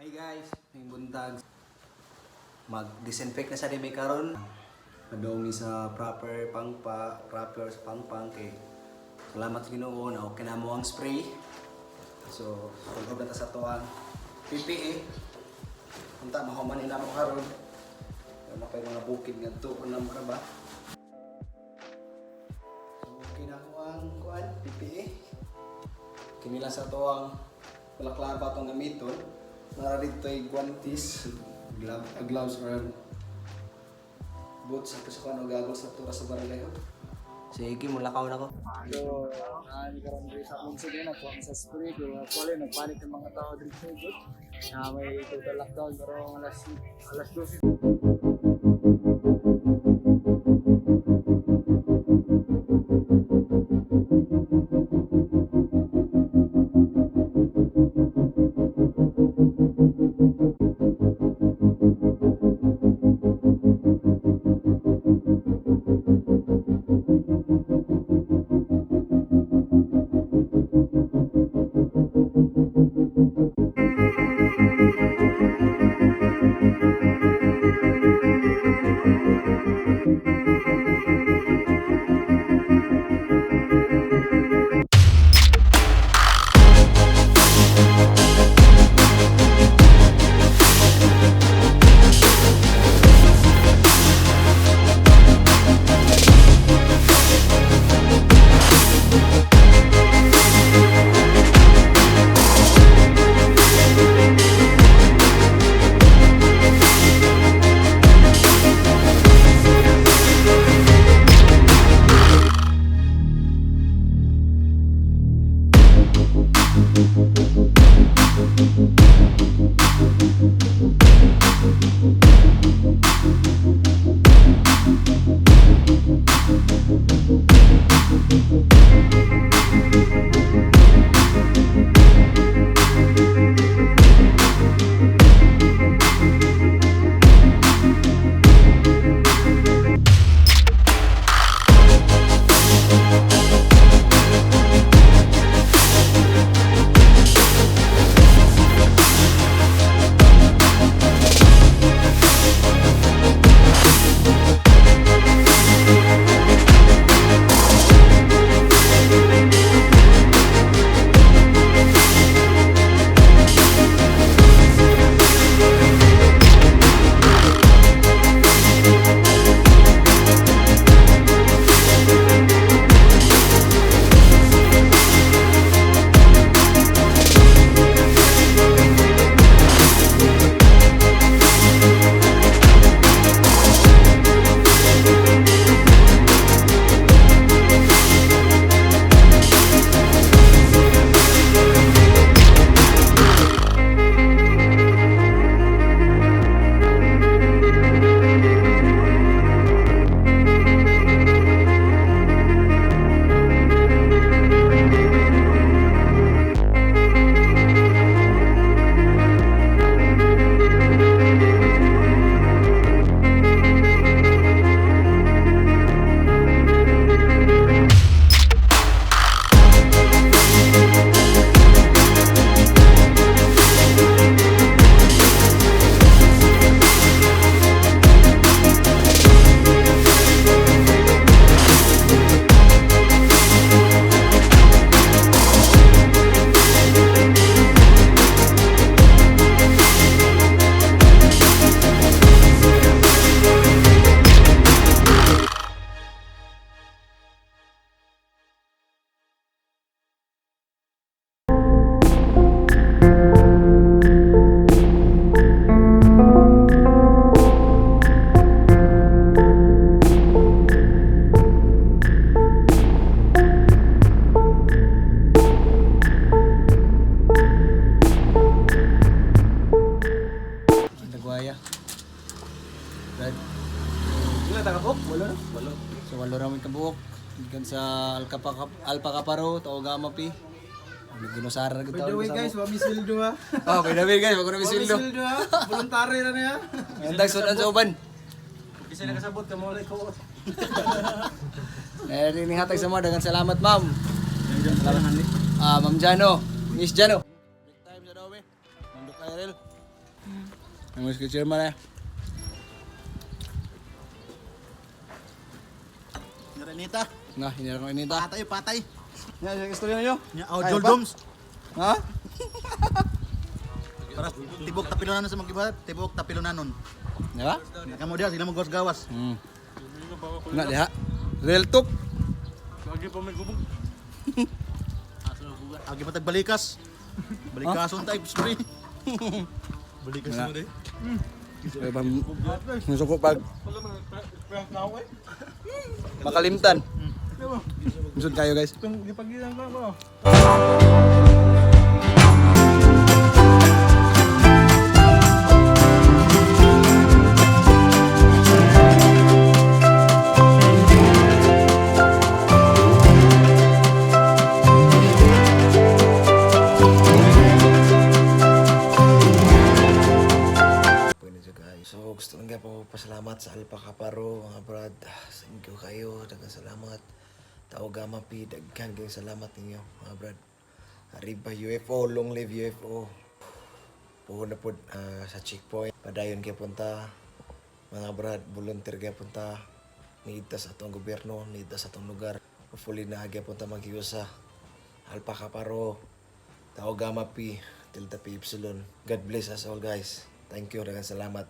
Hi guys, may buntag. Mag-disinfect na sa may karon. Padong sa proper pangpa, proper sa pangpang kay salamat sa Ginoo na okay na mo ang spray. So, sulod na ta sa tuang PPE. Unta mahuman nila mo karon. Wala pa yung mga bukid nga to na mura ba. So, okay na ako ang kuan, PPE. Kini lang sa tuang balaklava atong gamiton. Nara dito ay guantes, glove, gloves or boots sa kuan o goggles sa tura sa barangay ho. Sige, mulakaw na ko. So, naan karon diri sa among sige na kuha sa spray kay actually nagpanik ang mga tao diri sa sugod. Na may total lockdown pero alas alas 12. Nagwaya. Brad. Wala ta kabuok? Walo na. Walo. So walo ra man kabuok. Gikan sa Alcapa Alpa Caparo, Taogama pi. Ginusara na By the way guys, wa mi sweldo ha. Oh, by the way guys, wag ko na Wa mi sweldo. sweldo ha. Voluntary ra niya. Ang sudan sa uban. Kasi nakasabot ka mo like ko. Eh, nihatag sa mga daghang salamat, ma'am. Ah, Ma'am Jano, Miss Jano. Break time sa daw, eh. Nandok kayo, Rel. Ang mas chairman eh. Naranita. Na, hinira ko inita. Patay, patay. Nya, sa istorya ninyo? Nya, oh, Kaya Jol pa? Doms. Ha? Para tibok tapilonanon sa mga iba, tibok tapilonanon. Di ba? Nakamo diha sila mo gawas. Na diha. Real talk. Lagi pa may gubog. Agi pa balikas. Balikason type spray. Balikas Wala. mo de. Kaya ba, nasuko pag makalimtan. Musod kayo, guys. Gipagilan ka ba? Pwede dyan kayo. So, gusto lang po pasalamat sa Alpha Kaparo, mga brad. Thank you kayo. Daghang salamat. Tao Gamma P, daghan kayong salamat ninyo, mga brad. Arriba UFO, long live UFO. Puhon na po sa checkpoint. Padayon kay punta. Mga brad, volunteer kay punta. Niita sa atong gobyerno, niita sa atong lugar. Hopefully na punta magyusa. Alpha Kaparo, Tao Gamma P, Delta P Epsilon. God bless us all, guys. Thank you, daghang salamat.